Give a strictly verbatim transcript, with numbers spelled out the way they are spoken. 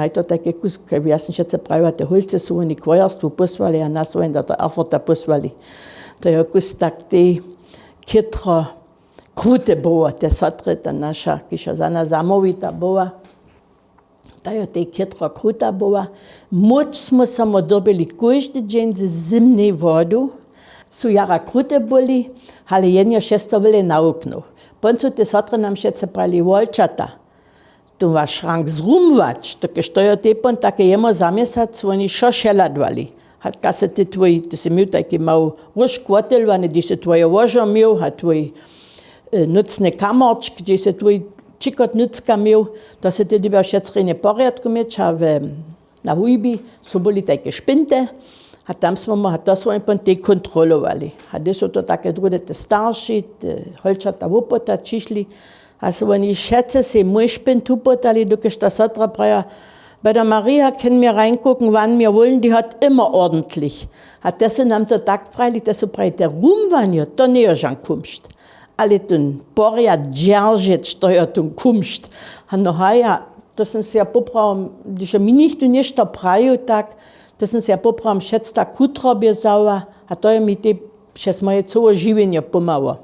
Haj to tajke kusk, ja sym přece prajiła, te hólce su woni k wojerstwu pósłali a nas su woni do toho Erfurta pósłali. To je kusk tak tej chětro krute było, te sotry, ta naša, kiž jo za nas zamołwita była, ta jo tej chětro kruta była. Móč smy samo dyrbili kóždy dźeń ze zymnej wodu. Su jara krute byli, ale jen jo šesto wjele nawuknył. Pón su te sotry nam přece prajili: Wolčata, tu waš rank zrumwać, dokelž to jo tepon take jemo za měsac woni wšo šeladowali. Hatka se ty twój, ty sy měł tajki mały róžk wotelowany, hdyž sy twoje łožo měł a twój nócny kamorčk, hdźež sy twój ćikot nócka měł, to sy ty dyrbjał wšetc rjenje w porjadku měć a we na hujbi su byli tajke špinty. A tam smy my a to su woni pon tej kontrolowali. A hdyž su to take druhde te starši, te holčata wupytać přišli, a su woni wšetcy sej mój špint wupytali, dokelž ta sotra praja: „Bei der Maria kann mir reingucken, wann mir wollen, die hat immer ordentlich.“ A te su nam to tak prajili, te su prajili, te rumwanjo, to njejo žan kumšt, ale ten porjad dźeržeć, to jo ten kumšt. A no haja, to sym se ja poprawom, hdyž mi nichtó něšto prajił, tak to sym se ja poprawom wšetc tak kutrobje wzała. A to je mi tej přez moje cyłe žiwjenje pomhało.